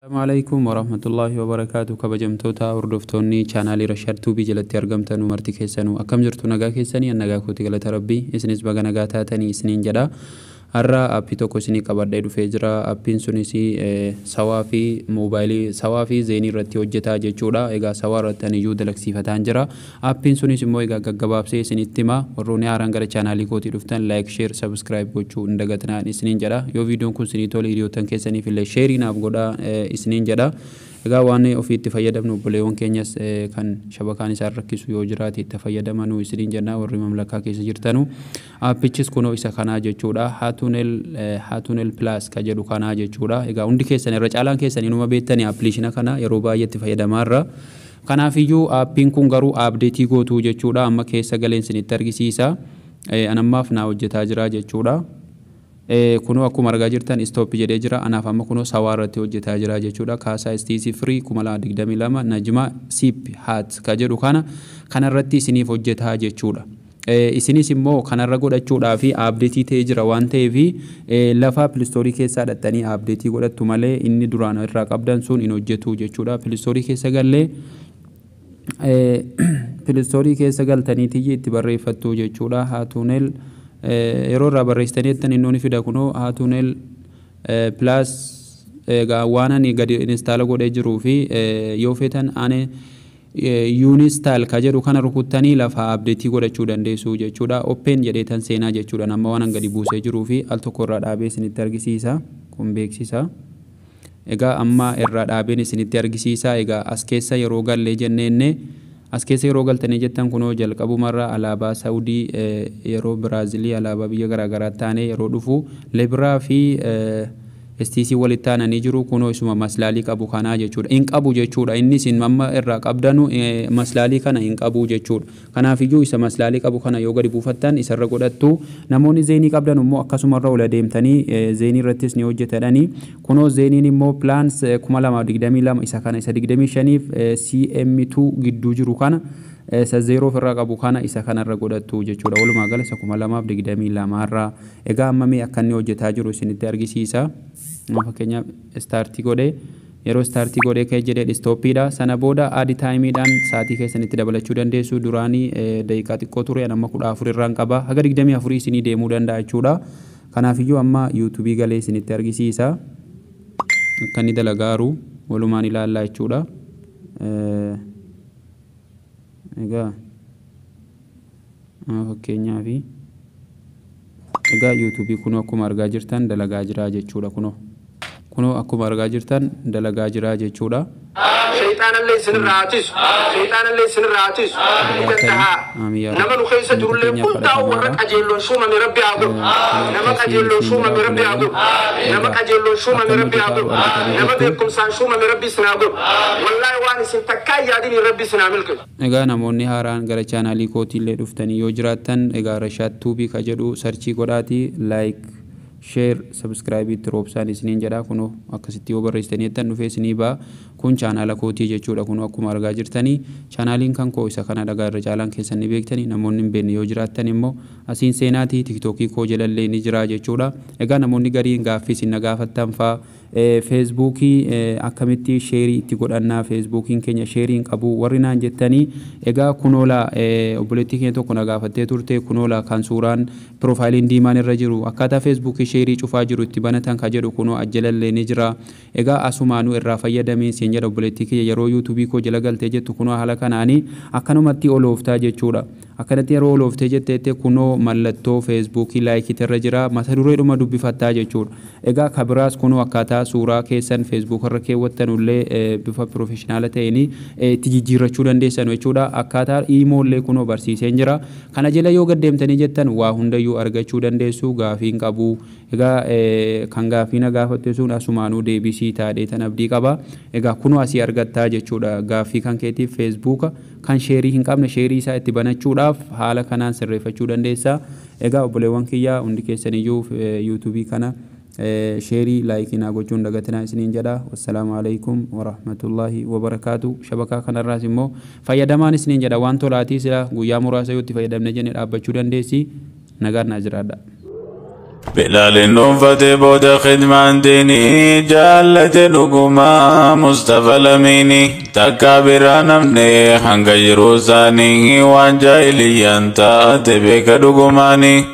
Assalamu alaikum warahmatullahi wabarakatuh. Kabajamtoota hordoftoonni chaanaalii Rashaad Tuubii jalatti argamtanuu marti keessanuu, akkam jirtu? Nagaa keessanii? Nagaa kooti, galata Rabbii. Isinis baga nagaa taatanii isiniin jedha. Har'a aappii tokko isinii qabadhee dhufee jira. Aappiin sunis sawaa fi moobaayilii, sawaa fi zeenii irratti hojjetaa jechuudha. Egaa sawaa irratti ani iyyuu dalagsiifataan jira. Aappiin sunis immoo egaa gaggabaabsee isinitti hima. Warroonni haaraan gara chaanaalii kootii dhuftan, like, share, subscribe gochuu hin dagatinaan isiniin jedha. Yoo viidiyoon kun isinii tole, hiriyoottan keessaniif illee share naaf godhaa isiniin jedha. Egaa waan ofii itti fayyadamnu, obboleewwan keenyas kan shabakaan isaan rakkisu yoo jiraate itti fayyadamanuu isiniin jenna, warri mamlakaa keessa jirtanu. Aappichis kunoo isa kanaa jechuudha. Haatunel Plus ka jedhu kanaa jechuudha. Egaa hundi keessan, irra caalaan keessan inuma beektanii, appilikeeshina kana yeroo baay'ee itti fayyadamaarra. Kanaafiyyuu aappiin kun garuu update gootuu jechuudha. Amma keessa galeen isinitti argisiisa. Anammaaf naa hojjetaa jira jechuudha. Kunoo akkuma argaa jirtan stop jedhee jira. Anaaf amma kunoo sawaa irratti hojjetaa jira jechuudha. Kaasaa STC Free 2022 Najma Sip Hat ka jedhu kana kanarratti isiniif hojjetaa jechuudha. Isinis immoo kanarra godhachuudhaa fi update ta'ee jira waan ta'eef, lafa Play Store keessaa dhattanii update godhattu malee inni duraan irraa qabdan sun hin hojjetu jechuudha. Play Store keessa gallee, Play Store keessa galtaniitii itti barreeffattu jechuudha. Haatuunel yeroo irraa barreessitanii jettan inni ni fida. Kunoo Haatuunel Plus. Egaa waan ani gadi install godhee jiruu fi yoo feetan ani uninstall ka jedhu kana rukuttanii lafa update godhachuu dandeessu jechuudha. Open jedheetan seenaa jechuudha. Amma waan an gadi buusee jiruu fi al tokko irraa dhaabee isinitti argisiisa. Kun beeksisa. Egaa amma irraa dhaabeen isinitti argisiisa. Egaa as keessa yeroo gallee jenneenne, as keessa yeroo galtanii jettan, kunoo jalqabumarra alaabaa Saawudii, yeroo Biraazilii, alaabaa biyya garaagaraa taane yeroo dhufu, Lebiraa fi STC walitti aananii jiru. Kunoo isuma maslaalii qabu kanaa jechuudha. Hin qabu jechuudha. Inni isin amma irraa qabdanu maslaalii kana hin qabu jechuudha. Kanaafiyyuu isa maslaalii qabu kana yoo gadi buufattan isarra godhattu. Namoonni zeenii qabdan immoo akkasumarra ola deemtanii zeenii irrattis ni hojjetadhani. Kunoo zeeniin immoo Plus 2022 isa kana, isa 25f CM2 gidduu jiru kana, isa zeeroo ofirraa qabu kana, isa kanarra godhattu jechuudha. Walumaa gala isa 2022 irraa. Egaa amma mee akka inni hojjetaa jiru isinitti argisiisa. Fakkeenyaaf start godhee, yeroo start godhee ka'e jedhee stopiidha. Sana booda add timeiidhaan sa'aatii keessanitti dabalachuu dandeessu. Duraanii daqiiqaa xiqqoo ture, amma 14 irraan qaba. Haga 24 isinii deemuu danda'a jechuudha. Kanaafiyyuu amma yuutuubii galee isinitti argisiisa. Akka inni dalagaaru walumaan ilaallaa jechuudha. Egaa fakkeenyaaf egaa yuutuubii kunoo akkuma argaa jirtan dalagaa jira jechuudha. Kunoo akkuma argaa jirtan dalagaa jira jechuudha. Shayxaanallee isinirraa haa tisu. Shayxaanallee isinirraa haa tisu. Ni danda'a. Nama nu keessa jirullee hundaa'u warra qajeelloon shuumame Rabbi haa godhu. Nama qajeelloon shuumame Rabbi haa godhu. Nama qajeelloon shuumame Rabbi haa godhu. Nama beekumsaan shuumame Rabbi isin haa godhu. Wallaahi, waan isin takkaa yaadin Rabbi isin haa milkeessu. Egaa namoonni haaraan gara chaanaalii kootiillee dhuftanii yoo jiraattan, egaa Rashaad Tuubii ka jedhu search godhaatii like, share, subscribe itti roobsaan isiniin jedha. Kunoo akkasitti yoo barreessitanii jettan dhufee isinii ba'a. Kun chaanaala kootii jechuudha. Kunoo akkuma argaa jirtanii chaanaaliin kan koo isa kana dhagaa, irra caalaan keessan ni beektanii. Namoonni hin beekne yoo jiraattan immoo asiin seenaatii tiktookii koo jalallee ni jira jechuudha. Egaa namoonni gariin gaaffii isin na gaafattan faa, feesbuukii akkamitti share itti godhannaa, feesbuukiin keenya share hin qabu warri naan jettanii, egaa kunoola obboleettii keenya tokko na gaafattee turte. Kunoola kan suuraan piroofaayiliin diimaan irra jiru, akkaataa feesbuukii share cufaa jiru itti banatan ka jedhu kunoo ajjalallee ni jira. Egaa asumaanuu irraa fayyadamiin siin jedha, obboleettii kiyya. Yeroo yuutuubii koo jala galtee jettu, kunoo haala kanaanii akkanumatti olooftaa jechuudha. Akkanatti yeroo olooftee jetteette, kunoo mallattoo feesbuukii likeiitu irra jira, mata dureedhuma dubbifattaa jechuudha. Egaa kabiraas kunoo akkaataa suuraa keessan feesbuuk irra keewwattanullee bifa professional ta'een itti jijjiirrachuu dandeessan jechuudha. Akkaataa iimoollee kunoo barsiiseen jira. Kana jala yoo gaddeemtanii jettan waa hundayyuu argachuu dandeessu, gaafii hin qabu. Egaa kan gaafii na gaafatte sun asumaanuu deebisii taadhee tan abdii qaba. Egaa kunoo asii argattaa jechuudha. Gaaffii kan keetiif feesbuuka kan share hin qabne share isaa itti banachuudhaaf haala kanaan sirreeffachuu dandeessa. Egaa obboleewwan kiyyaa, hundi keessaniyyuu yuutuubii kana share, like naa gochuun dagatinaa isiniin jedha. Wassalaamu alaikum warahmatullaahi wabarakaatu. Shabakaa kanarraas immoo fayyadamaan isiniin jedha. Waan tolaatii sila guyyaa muraasa yoo itti fayyadamne jenne dhaabbachuu dandeessi. Nagaan naa jiraadha. Bilaalin dhuunfatee booda khidmaan diinii jaallate dhugumaa Mustafa Lamiini takkaa biraa namne hanga yeroo isaanii waan jaahiliyyaan taate beeka dhugumaanii.